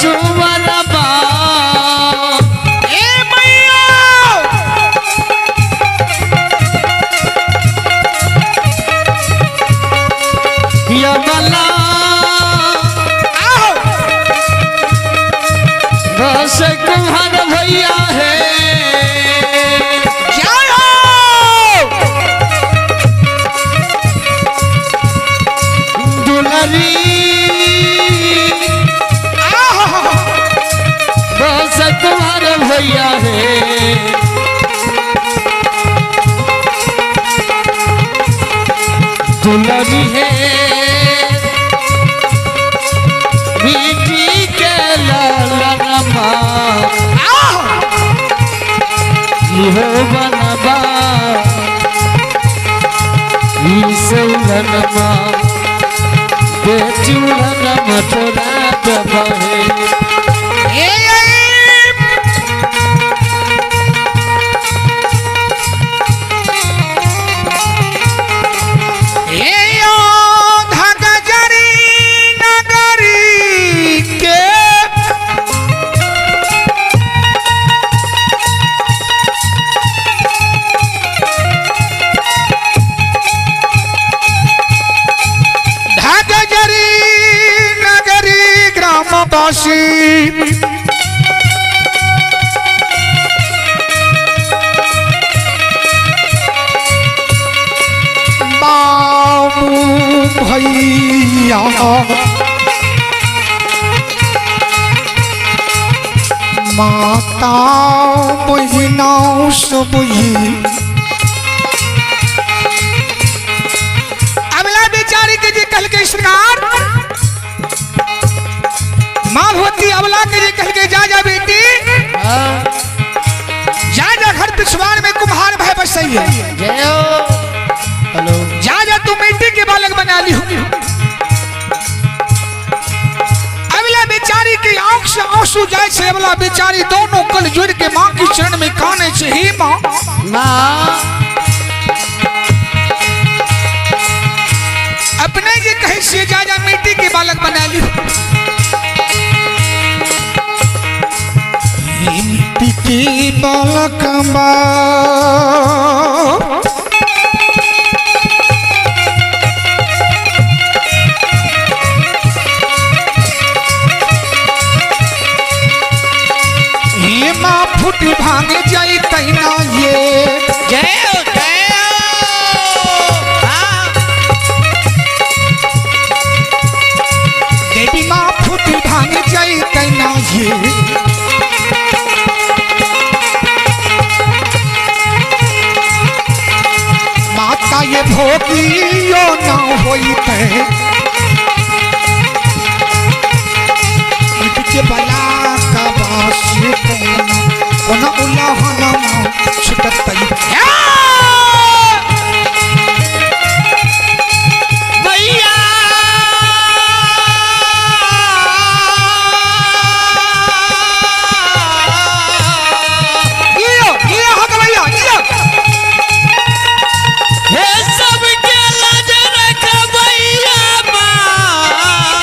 चुवरबा। ए मैया यमला आओ बस कुम्हार भैया है। जय हो। दुलरी आहो बस कुम्हार भैया है। दुलरी है बेटी के लालनमा आओ लिहो बनबा ईसौलनमा बेटी उलनमा तोरा दबहे। ए ए योधा गजरी नगरी के धगजरी नगरी ग्रामवासी बाबू भैया माता बहिना सब अबला बेचारी के जे कल के श्रृंगार माँ भगवती अबला के जे कह के जा जा बेटी जा जा घर पिछवाड़ में कुम्हार भाई बसई है जय हो। हेलो जा जा तू मिट्टी के बालक बना ली हूँ। अबला बेचारी की आंख से आंसू जाए से अबला बेचारी दोनों कल जुड़ के माँ की चरण में काने से ही माँ माँ अपने जे कहे से जा जा मिट्टी के बालक बना ली मिट्टी के बालक बा हे माँ फुट भांग जाई तैना ये जय हो जय हो। हाँ। देवी माँ फुट भांग जाई तैना ये माता ये भोगियो ना होई ते के बला का बास कोना कोना उलाहना छुटतई भैया जियो जियो हक भैया जियो हे सबके लाज रख भैया माँ।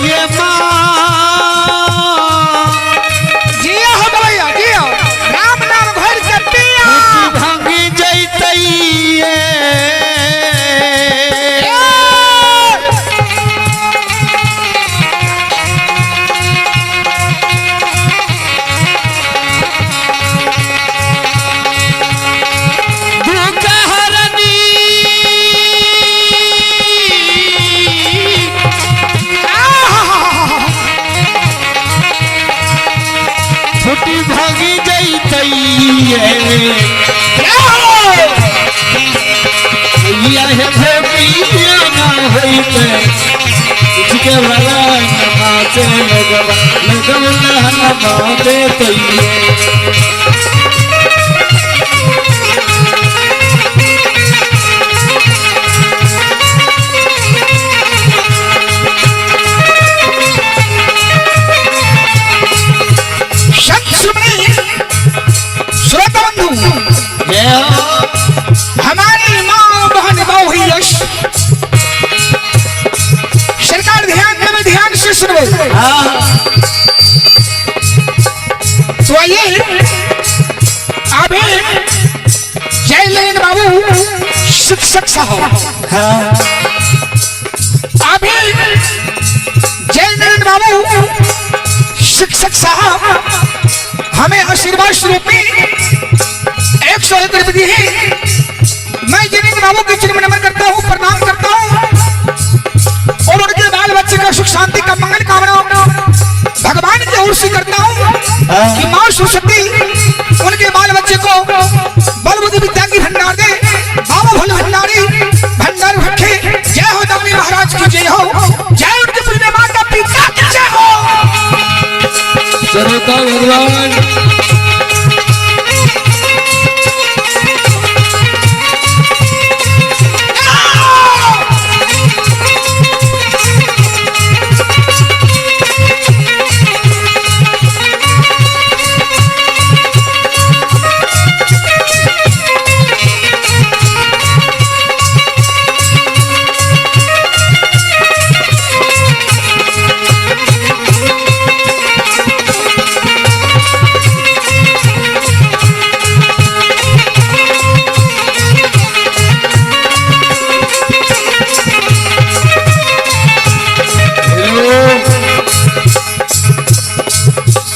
जैतैये माँ। जिया हो भैया जिया, राम नाम भर के पिया। फूटी भांगी जैतैये। दुख हरनी फूटी भागी जैतैये। यह भोगिया ना होइते के भला नाचे लगवा लगवला ना देतैये। संत सुमनी श्रोता बंधु, जय हो। हमारी माँ बहन बहु यश सरकार ध्यान देवे, ध्यान से सुनवे। हाँ तो आइए अभी जय लेन बाबू शिक्षक साहब, हाँ अभी जय नरेंद्र बाबू शिक्षक साहब हमें आशीर्वाद स्वरूप में 101 रुपये दिए हैं। मैं जयेंद्र बाबू के चरण में नमन करता हूँ, प्रणाम करता हूँ और उनके बाल बच्चे का सुख शांति का मंगल कामना भगवान की ओर से करता हूँ कि माँ सरस्वती उनके बाल बच्चे को बल बुद्धि विद्या की भंडार दे, बाबा भोले भंडारी भंडार रखे। जय हो दानी महाराज की जय हो, जय उनके पूज्य माता पिता की जय हो। श्रोता भगवान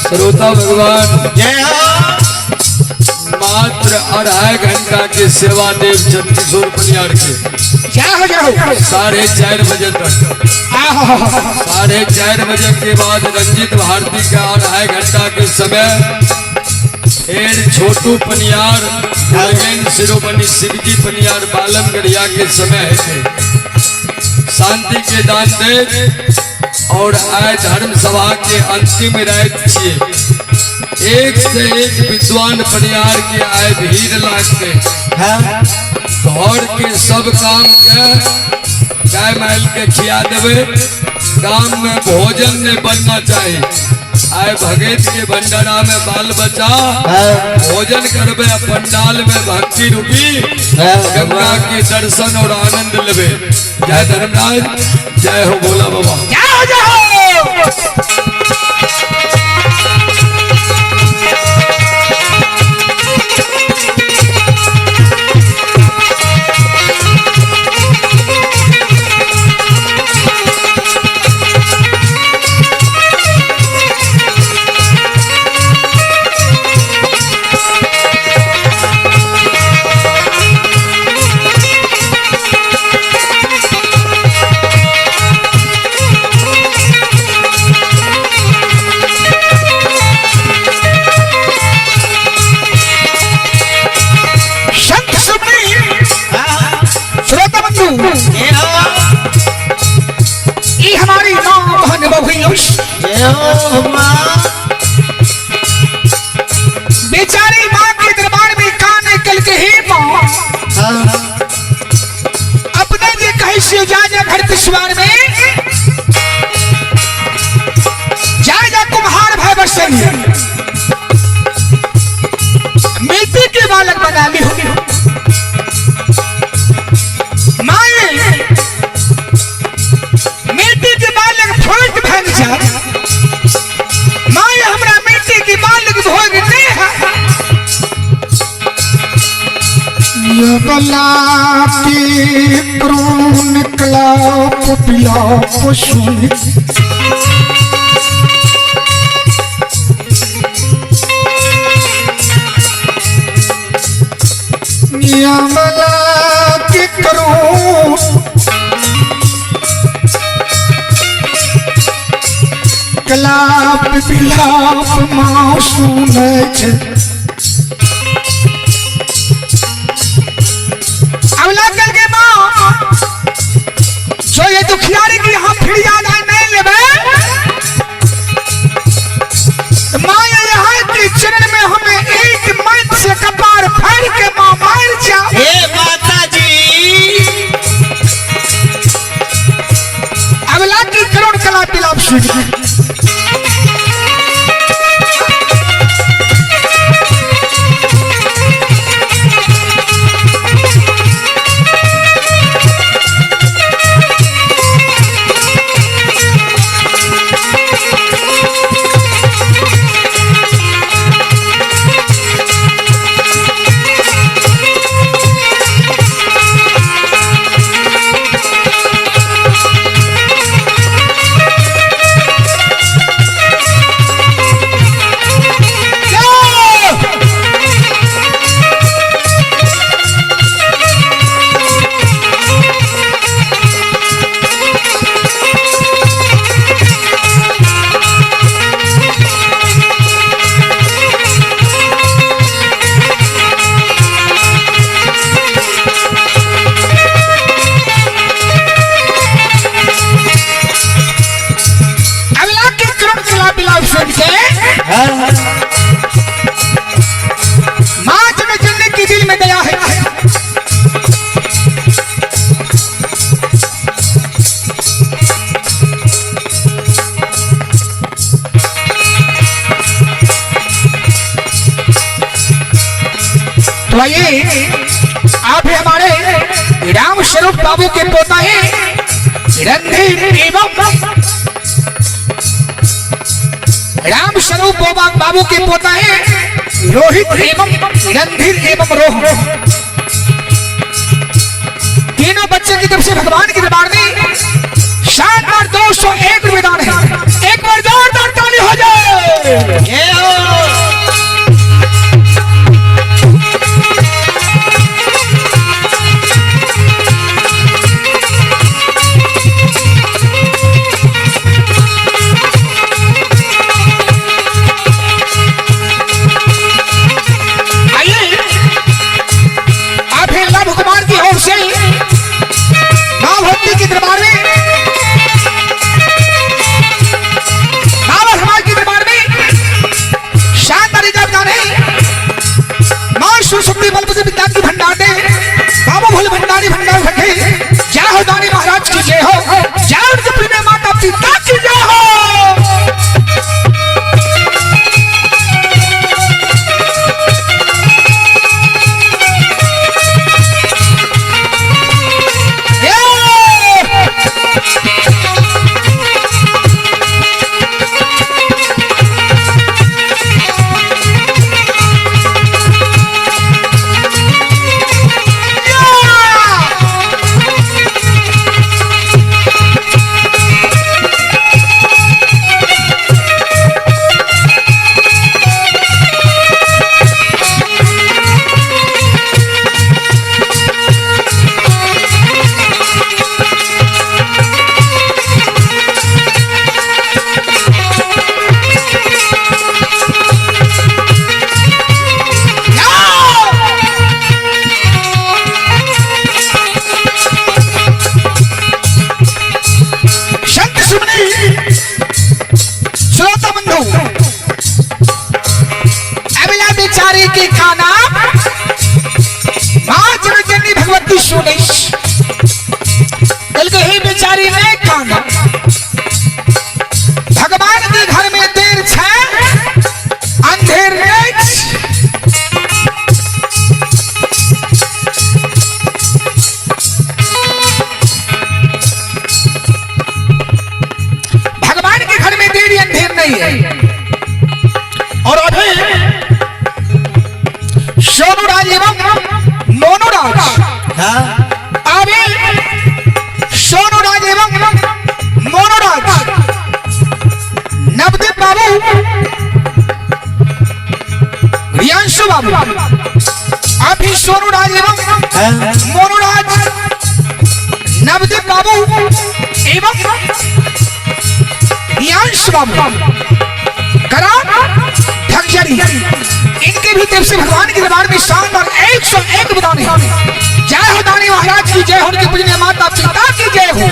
श्रोता भगवान जय हो। मात्र 2.5 घंटा के सेवा देव चंद्रकिशोर पनियार के जय हो जय हो। 4:30 बजे तक, 4:30 बजे के बाद रंजित भारती का 2.5 घंटा के समय फिर छोटू पनियार नारायण शिरोमणि शिवजी पनियार बालम गढ़िया के समय है। शांति के दान दे और आए धर्म सभा के अंतिम रात छिए। एक से एक विद्वान परिवार के आए भीड़ लागते, घर के सब काम के गाय माल के खिया देवे, गांव में भोजन नहीं बनना चाहिए। आए भगत के भंडारा में बाल बच्चा भोजन करबे, पंडाल में भक्ति रूपी गंगा के दर्शन और आनंद लेबे। जय धर्मराज, जय हो भोला बाबा। जय हो जय हो। संत सुमनी श्रोता बंधु, ये हमारी माँ बहन बहु बेचारी माँ के दरबार में कान निकल के ही माँ अपने जे कहे से जा जा घर पिछवाड़ में जा जा कुम्हार भाई बसई मिट्टी के बालक बना ली हो। माए मिट्टी के बालक फूट भर यबला के क्रोन कलाप पिलाप सुन यबला के करो कलाप बिलाप माँ सुनै छै। अब लागल के माँ जो ये दुखियारी की यहाँ फिर याद आए नहीं लेबे तो माँ ये यहाँ के चरण में हमें एक मन से कपार फाड़ के माँ मार जा। हे माता जी अब लागी करोड़ कला बिलाप सुन माँ जगत जननी की दिल में दया है। तो आइए आप ही हमारे राम स्वरूप बाबू के पोता हैं रणधीर एवं राम स्वरूप बाबू के पोता हैं रोहित एवं रणधीर एवं रोह। तीनों बच्चे की तरफ से भगवान के दरबार में शानदार 201 रुपए दान है। एक बार जोरदार ताली हो जाए। के दरबार में बाबा समाज के दरबार में शानदार इजाजत है। मां सरस्वती बलबुद्धि विद्या की भंडार दे बाबा भोले भंडारी भंडार रखे। जय हो दानी महाराज की जय हो, जय उनके प्रेम माता पिता की जय हो। श्रोता बंधु अबला बेचारे के खाना मां जगतजननी भगवती सुनी कल के बेचारी ने खाना भगवान के घर में देर छे अंधेर नहीं। भगवान के घर में देरी अंधेर नहीं है। और अभी सोनू राज एवं मोनू राज, हाँ आवे सोनू राज एवं मोनोराज, नवदीप बाबू, रियांशु बाबू, अभी सोनू राज एवं मोनोराज, नवदीप बाबू एवं रियांशु बाबू, ग्राम ढकझरी, इनके भी तरफ से भगवान के दरबार में शानदार 101 दान है। जय हो दानी महाराज की जय हो, उनके पूजनीय माता पिता की जय हो।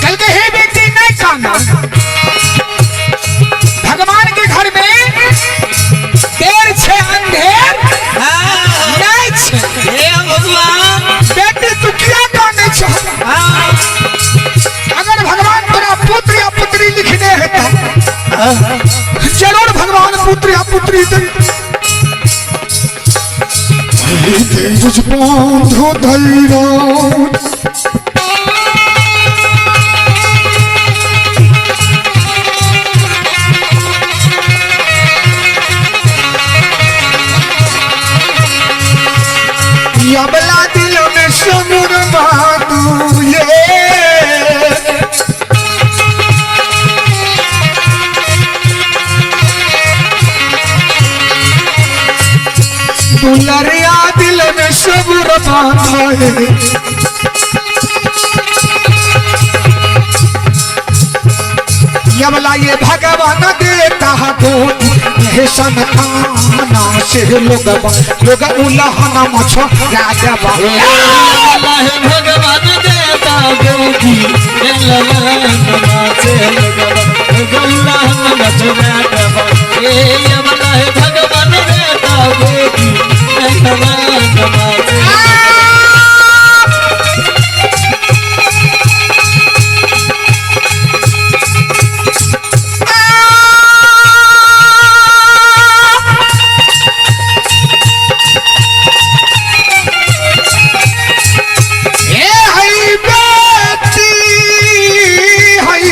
कल के हे बेटी नहीं खाना, भगवान के घर में देर छे अंधेर नहीं छे। हे भगवान, बेटी तू क्या काने छे? अगर भगवान तोरा पुत्र या पुत्री लिखने है तो जरूर भगवान पुत्र या पुत्री दे। बंधु धैर्य यबला दिल में समुर बातू ये दुलरिया दिल में सबुर बांधा है। यबला ये भगवान देता गोद संताना से लोग लोग उलहना मछो राजा बा। हे भगवान देता गोदी भगवान देता गोदी। ए हई बेटी हई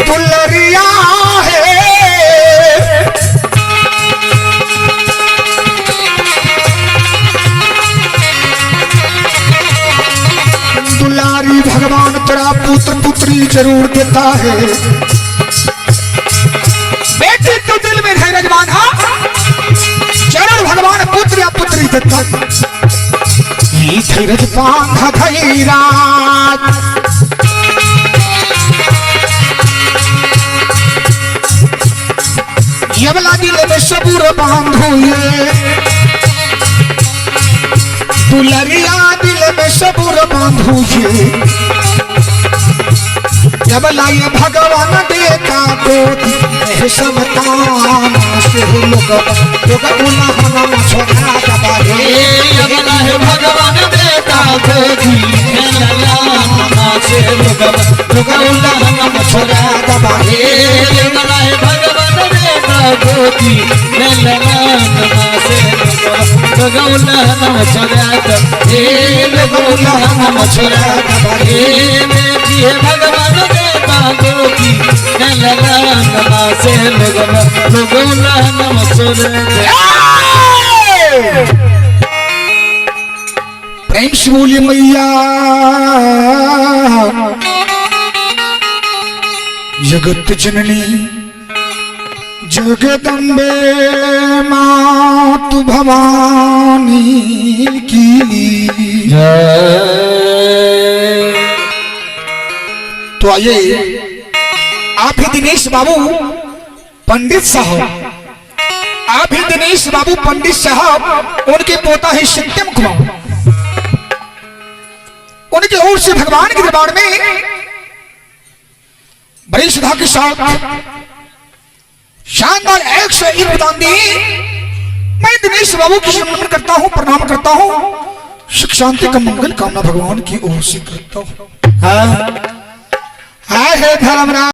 दुलरिया है, दुलारी भगवान तेरा पुत्र पुत्री जरूर देता है। बेटी तू दिल में धैर्य बांधा, जरूर भगवान पुत्र या पुत्री देता। ये धीरज बांधा धैराज, यवला दिल में सबूर बांधो ये दुलरिया दिल में सबूर बांधो ये यवला ये भगवान देता गोद समताना से लोग लोग उलहना छोड़ा दबा हे यवला हे भगवान देता गोदी से लोग लोग उलहना छोड़ा दबा हे यवला हे भगवान देता गोदी से लोग उलहना छोड़ा हे लोग उलहना छोड़ा हे बेटी हे भगवान देता गोदी से लोग लोग उलहना छोड़ा। प्रेम से बोलिए मैया जगत जननी जगदम्बे मातु भवानी की जय। तो आइए आप ही दिनेश बाबू पंडित साहब अभी दिनेश बाबू पंडित साहब, उनके पोता है सत्यम कुमार, उनकी ओर से भगवान के दरबार में बड़ी सुधा के साथ शानदार 101 प्रदान दी। मैं दिनेश बाबू की नमन करता हूं, प्रणाम करता हूं, सुख शांति का मंगल कामना भगवान की ओर से करता हूं। हाँ है धर्मराज।